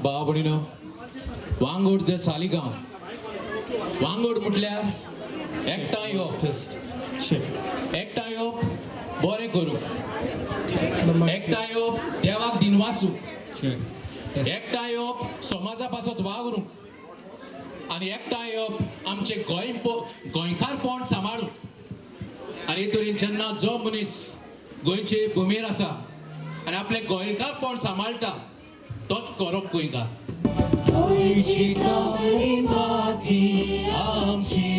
भाव भयणीनो, वांगोड the Saligao. वांगोड म्हटल्यार एकठांय येवप. Test. Check. एकठांय येवप बरें करूंक, एकठांय येवप देवाक दिनवासूंक, Check. Test. एकठांय येवप समाजा पासत वावरूंक आनी एकठांय येवप आमचें गोंय गोंयकारपण सांबाळूंक. आनी हे तरेन जेन्ना जो मनीस गोंयचे भुमेर आसा आनी आपलें गोंयकारपण सांबाळटा तोच खरो गोंयकार. गोंयची काळी माती आमची,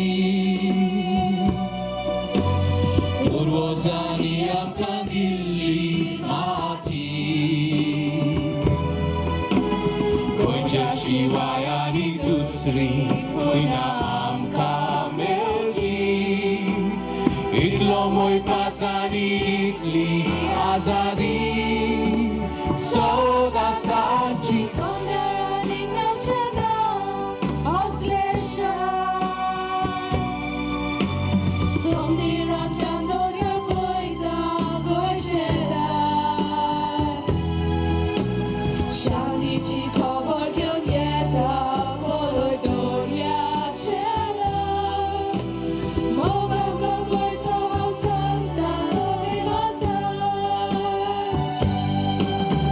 पुर्वजांनी आमकां दिल्ली माती, गोंयच्या शिवाय आनी दुसरी खंय ना आमकां मेळची, इतलो मोयपास आनी इतली आजादी सदांच आसची.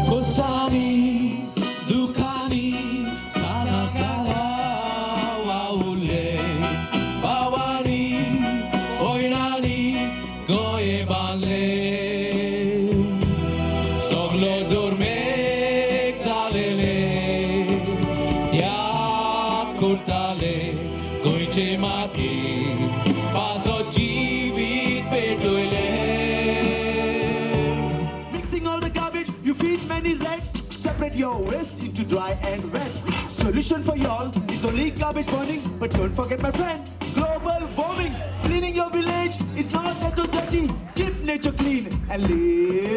कोस्तानी दुखानी सारा वावुरले भावानी भयणांनी गोंय बांदले, सगलो दुर्मेक जालेले त्याग करताले गोंयचे माती पासत जिवीत पेटयले. Mixing all the garbage, you feed many rats. Separate your waste into dry and wet. Solution for y'all is only garbage burning. But don't forget, my friend, global warming. Cleaning your village is not that too dirty. Keep nature clean and live.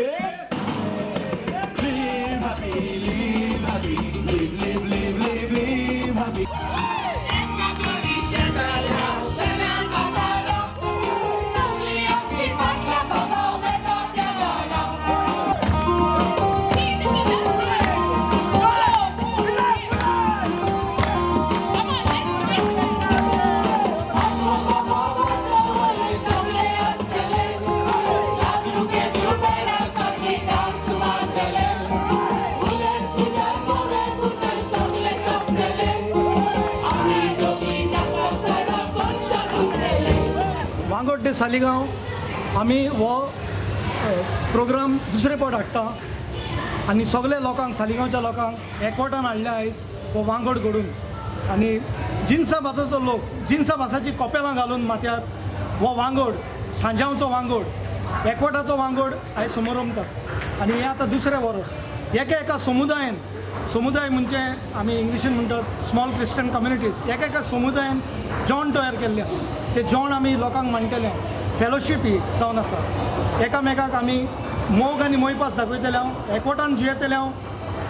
Live happy, live happy, live, live, live, live, live happy. वांगोड de Saligao आमी हो programme दुसरे फावट हाडटा आनी सगल्या लोकांक, सालिगांवच्या लोकांक एकवटान हाडल्या आयज हो वांगोड घडून. आनी जिनसा भासाचो लोक जिनसा भासाची कोपेलां घालून माथ्यार हो वांगोड, सांजांवचो वांगोड, एकवटाचो वांगोड आयज समोरमता. आनी हें आतां दुसरें वर्स एका एका समुदायन, समुदाय म्हणजे आमी इंग्लिशीन म्हणटात स्मॉल क्रिश्चन कम्युनिटीज, एका एका समुदायान जॉन तयार केल्ले आसा. ते जॉन आमी लोकांक मांडटले. फेलोशीप ही जावन आसा. एकामेकाक आमी मोग आनी मोयपास दाखयतले हांव, एकवटान जियेतले हांव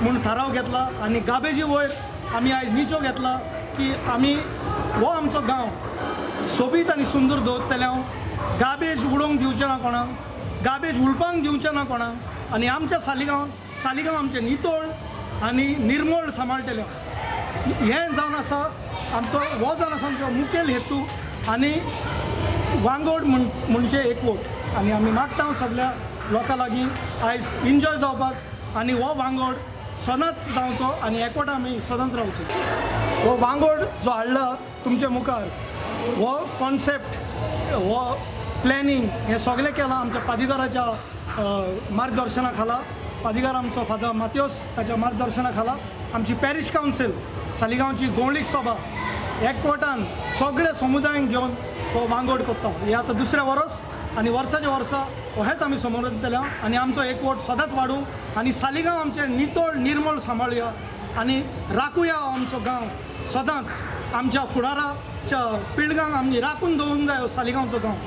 म्हूण थाराव घेतला. आनी गाबेजी वयर आमी आयज निचो घेतला की आमी हो आमचो गांव सोबीत आनी सुंदर दवरतले हांव. गाबेज उडोवंक दिवचें ना कोणाक, गाबेज उलपांक दिवचें ना कोणाक. आनी आमच्या सालिगांव, सालिगांव आमचें नितळ आनी निर्मळ सांबाळटले. हें जावन आसा आमचो, हो जावन आसा आमचो मुखेल हेतू. आनी वांगोड म्हणजे एकवट. आनी आमी मागता सगल्या लोकां लागीं आयज एन्जॉय जावपाक आनी हो वांगोड सदांच जावचो आनी एकवट आमी सदांच रावचो. हो वांगोड जो हाडला तुमचे मुखार, हो कॉन्सेप्ट, हो प्लॅनिंग हें सगळें केलां आमच्या पादिदाराच्या मार्गदर्शना खाला. पादिगार आमचो फादर मात्योस ताच्या मार्गदर्शना खाला आमची पॅरिश कावन्सील, सालिगांवची गोंवळीक सभा एकवटान सगळे समुदायांक घेवन हो वांगोड करता. हें आतां दुसरें वर्स आनी वर्साच्या वर्सा हेच आमी समोर दितले आनी आमचो एकवट सदांच वाडूं आनी सालिगांव आमचें नितळ निर्मळ सांबाळुया आनी राखुया आमचो गांव सदांच. आमच्या फुडाराच्या पिळगांक आमी राखून दवरूंक जाय हो सालिगांवचो गांव.